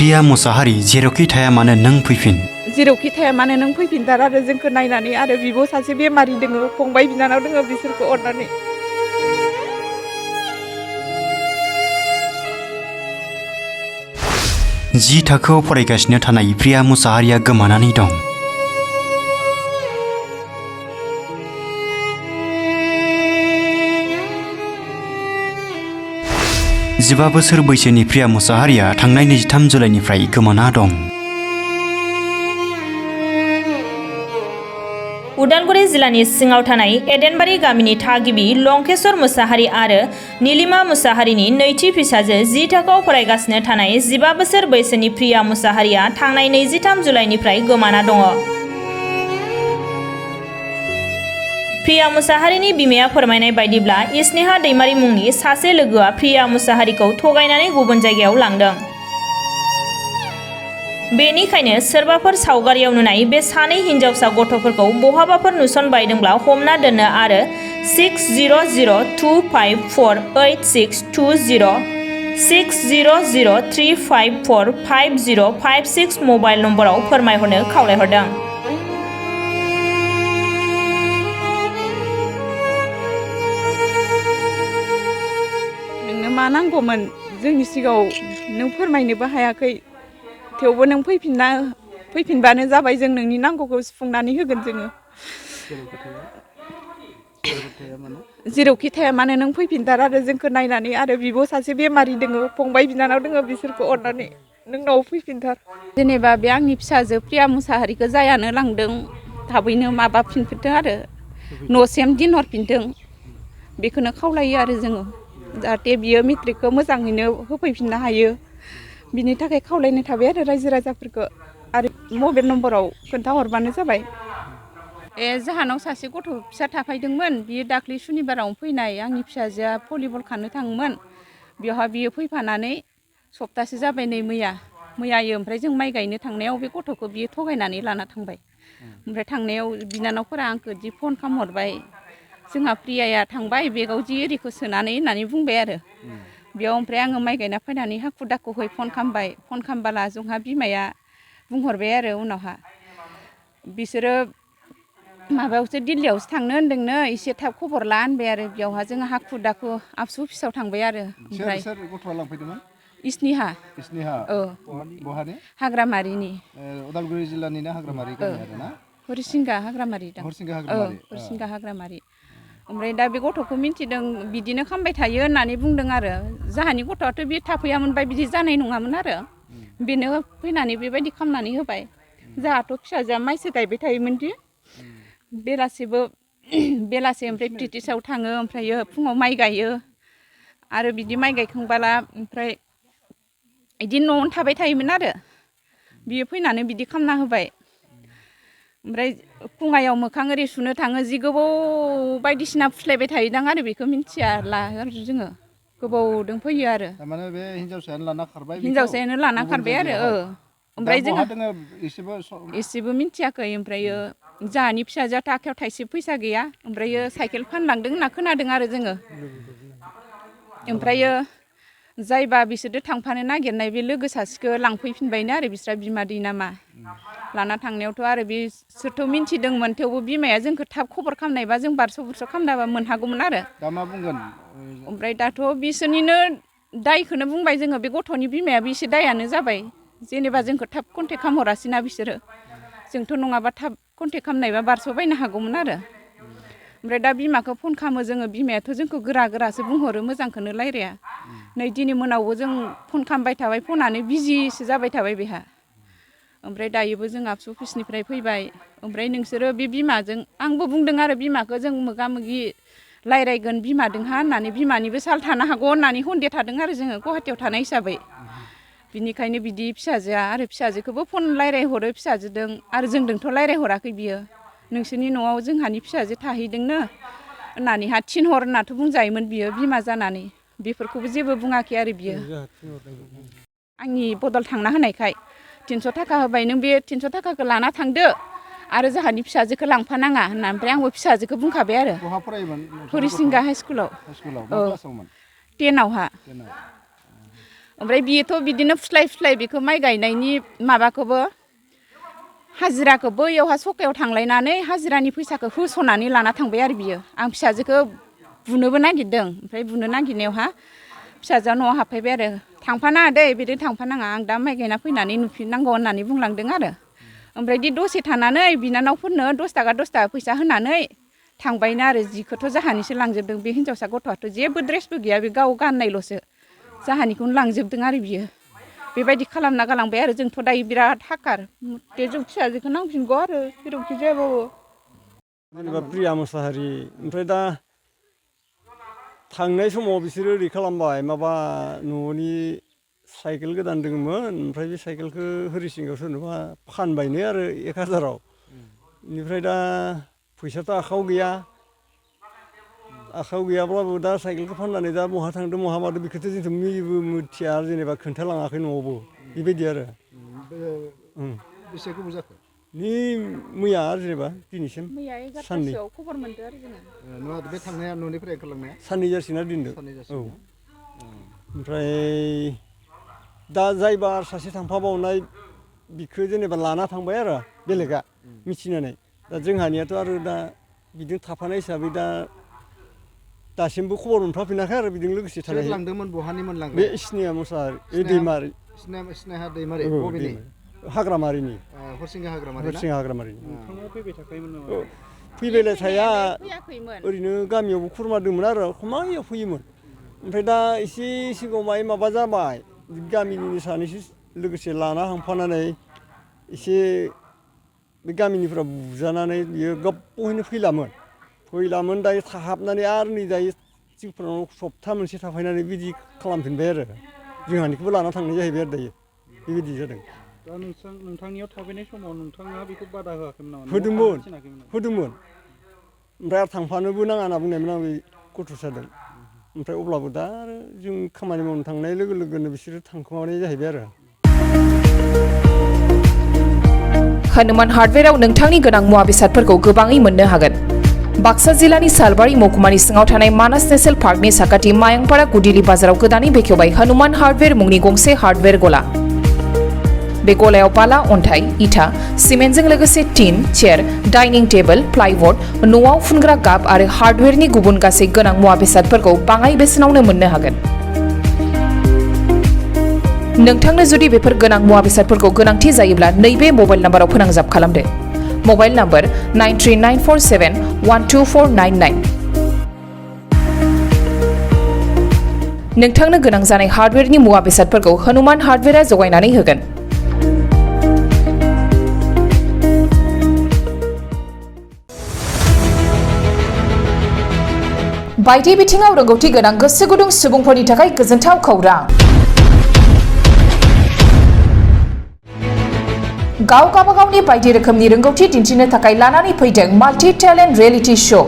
प्रिया मुसाहारि जेरावखि थाया मानो नों फैफिन। जेरावखि थाया मानो नों फैफिनथार आरो जोंखौ नायनानै आरो बिब' सासे बेमारि दोङो फंबाय बिनानाव दोङो बिसोरखौ अननानै। जि थाखोआव फरायगासिनो थानाय प्रिया मुसाहारिया गोमानानै दं। 15 बोसोर बैसोनि प्रिया मुसाहारिया थांनाय 23 जुलाइनिफ्राय गोमाना दं। उदालगुरि जिल्लानि सिङाव थानाय एदेनबारि गामिनि थागिबि लंकेश्वर मुसाहारि आरो नीलिमा मुसाहारिनि नैथि फिसाजो 10 थाखोआव फरायगासिनो थानाय 15 बोसोर बैसोनि प्रिया मुसाहारिया थांनाय 23 जुलाइनिफ्राय गोमाना दङ। प्रिया मुसाहारिनि बिमाया फोरमायनाय बायदिब्ला स्नेहा दैमारि मुंनि सासे लोगोआ प्रिया मुसाहारिखौ थगायनानै गुबुन जायगायाव लांदों। बेनिखायनो सोरबाफोर सावगारियाव नुनाय बे सानै हिनजावसा गथ'फोरखौ बहाबाफोर नुसनबायदोंब्ला हमना दोननो आरो 6002548620 6003545056 मबाइल नम्बराव फोरमायहरनो खावलायहरदों। नोंनो मा नांगौमोन जोंनि सिगाङाव नों फोरमायनोबो हायाखै, थेवबो नों फैफिनबानो जाबाय, जों नोंनि नांगौखौ सुफुंनानै होगोन जोङो। जेरावखि थाया मानो नों फैफिनथार आरो जोंखौ नायनानै आरो बिब' सासे बेमारि दोङो फंबाय बिनानाव दोङो बिसोरखौ अननानै नोंनाव फैफिनथार। जेनेबा बे आंनि फिसाजो प्रिया मुसाहारिखौ जायानो लांदों, थाबैनो माबाफिनथों आरो न'सिम दिनहरफिनथों बेखौनो खावलायो आरो जोङो, जाहाथे बियो मेट्रिकखौ मोजाङैनो होफैफिननो हायो बिनि थाखाय खावलायनाय थाबाय आरो रायजो राजाफोरखौ। आरो मबाइल नम्बराव खोन्थाहरबानो जाबाय। जाहानाव सासे गथ' फिसा थाफैदोंमोन, बियो दाख्लै सुनिबारावनो फैनाय, आंनि फिसाजोआ भलिबल खानो थाङोमोन, बेवहाय बियो फैफानानै सप्तासे जाबाय नै मैयायो ओमफ्राय जों माइ गायनो थांनायाव बे गथ'खौ बियो थगायनानै लाना थांबाय। ओमफ्राय थांनायाव बिनानावफोरा आंखौ जि फन खालामहरबाय, जोंहा प्रियाया थांबाय बेगाव जि एरिखौ सोनानै होननानै बुंबाय आरो बेयाव। ओमफ्राय आङो माइ गायना फैनानै हाखु दाखुहै फन खालामबाय, फन खालामबाला जोंहा बिमाया बुंहरबाय आरो उनावहा बिसोरो माबायावसो दिल्लीयावसो थांनो होन्दोंनो, एसे थाब खबर ला होनबाय आरो बेयावहा जोङो हाखु दाखु आबसु अफिसाव थांबाय आरो। ओमफ्राय गथ'आ लांफैदोंमोन स्नेहा बहानि हाग्रामारिनि उदालगुरि जिल्लानिनो हाग्रामारि गामि आरोना हरिसिंगा हाग्रामारि दं। हरिसिंगा हाग्रामारि। ओमफ्राय दा बे गथ'खौ मिन्थिदों बिदिनो खालामबाय थायो होननानै बुंदों आरो। जोंहानि गथ'आथ' बे थाफैयामोनबा बिदि जानाय नङामोन आरो, बेनो फैनानै बेबायदि खालामनानै होबाय। जोंहाथ' फिसाजोआ माइसो गायबाय थायोमोनदि बेलासे ओमफ्राय प्रेक्टिसाव थाङो, ओमफ्रायो फुङाव माइ गायो आरो बिदि माइ गायखांबाला ओमफ्राय बिदि न'आवनो थाबाय थायोमोन आरो, बियो फैनानै बिदि खालामना होबाय। ओमफ्राय फुङायाव मोखां ओरै सुनो थाङो, जि गोबाव बायदिसिना फुस्लायबाय थायोदां आरो बेखौ मिन्थियाला आरो जोङो, गोबावदों फैयो आरो। थारमाने बे हिन्जावसायानो लाना खारबाय आरो ओमफ्राय जोङो एसेबो मिन्थियाखै। ओमफ्रायो जोंहानि फिसाजोआथ' आखायाव थाइसे फैसा गैया, ओमफ्रायो साइकेल फानलांदों होनना खोनादों आरो जोङो। ओमफ्रायो जायबा बिसोरजों थांफानो नागिरनाय बे लोगो सासेखौ लांफैफिनबायनो आरो बिस्रा बिमादै नामा। लाना थांनायावथ' आरो बिसोरथ' मिन्थिदोंमोन, थेवबो बिमाया जोंखौ थाब खबर खालामनायबा जों बारस' खालामनाबा मोनहागौमोन आरो। दा मा बुंगोन? ओमफ्राय दाथ' बिसोरनिनो दायखौनो बुंबाय जोङो, बे गथ'नि बिमायाबो एसे दायानो जाबाय। जेनेबा जोंखौ थाब कन्टेक्ट खालामहरासैना बिसोरो, जोंथ' नङाबा थाब कन्टेक्ट खालामनायबा बारस'बायनो हागौमोन आरो। ओमफ्राय दा बिमाखौ फन खालामो जोङो, बिमायाथ' जोंखौ गोरा गोरासो बुंहरो, मोजांखौनो रायलाया। नै दिनै मोनावबो जों फन खालामबाय थाबाय, फनानो बिजिसो जाबाय थाबाय बेहा। ओमफ्राय दायोबो जों आबसु अफिसनिफ्राय फैबाय। ओमफ्राय नोंसोरो बे बिमाजों, आंबो बुंदों आरो बिमाखौ जों मोगा मोगि रायज्लायगोन बिमादोंहा होननानै, बिमानिबो साल थानो हागौ होननानै हन्देर थादों आरो जोङो गुवाहाटियाव थानाय हिसाबै। बिनिखायनो बिदि फिसाजोआ आरो फिसाजोखौबो फन रायज्लायहरो फिसाजोदों, आरो जोंदोंथ' रायज्लायहराखै बियो। नोंसोरनि न'आव जोंहानि फिसाजो थाहैदोंनो होननानैहा थिनहर होननाथ' बुंजायोमोन बियो बिमा जानानै, बेफोरखौबो जेबो बुङाखै आरो बियो। आंनि बदल थांना होनायखाय 300 थाखा होबाय, नों बे 300 थाखाखौ लाना थांदो आरो जोंहानि फिसाजोखौ लांफानाङा होनना। ओमफ्राय आंबो फिसाजोखौ बुंखाबाय आरो। बहा फरायोमोन? हरिसिंगा हाइस्कुलाव। मा क्लासावमोन? 10आवहा। ओमफ्राय बियोथ' बिदिनो फुस्लाय बेखौ माइ गायनायनि माबाखौबो हाजिराखौ बैयावहा सखायाव थांलायनानै हाजिरानि फैसाखौ होस'नानै लाना थांबाय आरो बियो आं फिसाजोखौ बुनोबो नागिरदों ओमफ्राय बुनो नागिरनायावहा फिसाजोआ न'आव हाबफैबाय आरो थांफानाङा दै बिदि थांफानाङा आं दा माइ गायना फैनानै नुफिननांगौ होननानै बुंलांदों आरो ओमफ्राय दि दसे थानानै बिनानावफोरनो 10 थाखा फैसा होनानै थांबायनो आरो जिखौथ' जाहानिसो लांजोबदों बे हिन्जावसा गथ'आथ' जेबो ड्रेसबो गैया बे गाव गाननायल'सो जाहानिखौनो लांजोबदों आरो बियो बेबायदि खालामना गालांबाय आरो जोंथ' दायो बिराद हाखार बे जों फिसाजोखौ नांफिनगौ आरो जेरावखि जायाबाबो जेनेबा प्रिया मुसाहारि ओमफ्राय दा थांनाय समाव बिसोरो ओरै खालामबाय माबा न'नि साइकेल गोदान दङमोन ओमफ्राय बे साइकेलखौ हरिसिंगायाव सोरनोबा फानबायनो आरो 1000आव बेनिफ्राय दा फैसाथ' आखायाव गैयाब्लाबो दा साइकेलखौ फाननानै दा बहा थांदों बहा मादों बेखौथ' जोंथ' मिथिया जेनेबा खोन्थालाङाखै न'आवबो बेबायदि आरो बेसे गोबाव जाखो नि मैया जेनेबा दिनैसिम मैया साननै 11थासोआव खबर मोनदों आरो जोङो नङा बे थांनाया न'निफ्राय ओंखारलांनाया साननै जासिना दोनदों साननै औ जासिना ओमफ्राय दा जायबा सासे थांफाबावनाय बिखौ जेनेबा लाना थांबाय आरो बेलेगा मिथिनानै दा जोंहानियाथ' आरो दा बिदिनो थाफानाय हिसाबै दा दासिमबो खबर मोनफाफिनाखै आरो बिजों लोगोसे सोर थानाय लांदोंमोन बहानिमोन लांग्राया बे स्नेहा मुसाहारि दैमारि स्नेहा दैमारि बबेनि हाग्रामारिनि हरसिंगा हाग्रामारि ना हरसिंगा हाग्रामारिनि नोंथाङा फैबाय थाखायोमोन नामा फैबायलाय थाया फैयाखैमोन ओरैनो गामियावबो खुरमा दंमोन आरो खमायाव फैयोमोन ओमफ्राय दा एसे सिगाङाव माबा जाबाय गामिनि सानैसो लोगोसे लाना थांफानानै एसे बे गामिनिफ्रा बुजानानै बियो गोबावैनो फैलामोन दायो थाहाबनानै आरो नै दायो जोंफोरनाव सप्ता मोनसे थाफैनानै बिदि खालामफिनबाय आरो जोंहानिखौबो लाना थांनाय जाहैबाय आरो दायो बेबायदि जादों दा नोंथांनियाव थाफैनाय समाव नोंथाङा बेखौ बादा होआखैमोन नामा होदोंमोन ओमफ्राय आरो थांफानोबो नाङा होनना बुंनायमोन आं बे गथ'साजों ओमफ्राय अब्लाबो दा आरो जों खामानि मावनो थांनाय लोगो लोगोनो बिसोरो थांखोमानाय जाहैबाय आरो हनुमान हार्डवेराव नोंथांनि गोनां मुवा बेसादफोरखौ गोबाङै मोननो हागोन बाक्सा जिल्लानि सालबारि महकुमानि सिङाव थानाय मानास नेशनेल पार्कनि साखाथि मायंपारा गुदिली बाजाराव गोदानै बेखेवबाय हनुमान हार्डवेर मुंनि गंसे हार्डवेर गला बे गलायाव बाला अन्थाइ इटा सिमेन्टजों लोगोसे टिन चेयार डाइनिं टेबोल प्लाइबर्ड न'आव फुनग्रा गाब आरो हार्डवेरनि गुबुन गासै गोनां मुवा बेसादफोरखौ बाङाय बेसेनावनो मोननो हागोन नोंथांनो जुदि बेफोर गोनां मुवा बेसादफोरखौ गोनांथि जायोब्ला नैबे मबाइल नाम्बाराव फोनांजाब खालामदो मबाइल नाम्बार 9394712499 नोंथांनो गोनां जानाय हार्डवेरनि मुवा बेसादफोरखौ हनुमान हार्डवेरा जगायनानै होगोन बायदि बिथिङाव रोंगौथि गोनां गोसो गुदुं सुबुंफोरनि थाखाय गोजोनथाव खौरां गावगावनि बायदि रोखोमनि रोंगौथि दिन्थिनो थाखाय लानानै फैदों multi talent reality show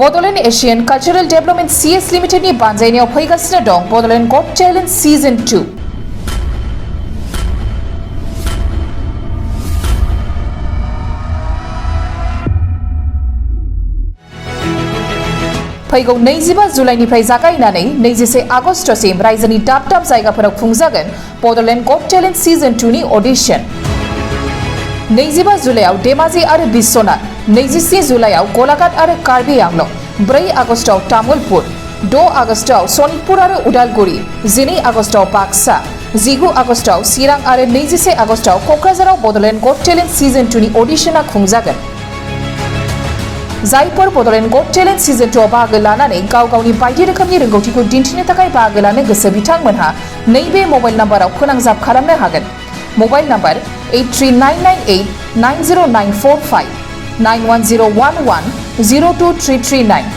Bodoland Asian cultural development CS लिमिटेडनि बानजायनायाव फैगासिनो दं बड'लेण्ड गट टेलेन्ट सिजन 2 फैगौ 25 जुलाइनिफ्राय जागायनानै 24 आगष्टसिम रायजोनि दाब दाब जायगाफोराव खुंजागोन बड'लेण्ड गट टेलेन्ट सिजन 2 नि अडिशन 25 जुलाइआव धेमाजि आरो बिश्वनाथ 27 जुलाइआव गलाघाट आरो कार्बि आंलं 4 आगष्टआव तामुलपुर 6 आगष्टआव सनितपुर आरो उदालगुरि 12 आगष्टआव बाक्सा 19 आगष्टआव चिरां आरो 21 आगष्टआव क'क्राझाराव बड'लेण्ड गट टेलेन्ट सिजन 2 नि अडिशना खुंजागोन जायफोर बड'लेण्ड गट टेलेन्ट सिजन 2 आव बाहागो लानानै गावगावनि बायदि रोखोमनि रोंगौथिखौ दिन्थिनो थाखाय बाहागो लानो गोसो बिथांमोनहा नैबे मबाइल नाम्बाराव फोनांजाब खालामनो हागोन मबाइल नाम्बार 8399890945 91011023339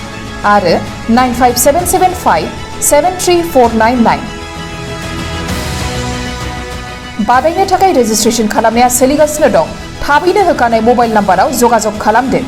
आरो 9577573499 बादायनो थाखाय रेजिस्ट्रेशन खालामनाया सोलिगासिनो दं थाबैनो होखानाय मबाइल नाम्बाराव जगाजग खालामदो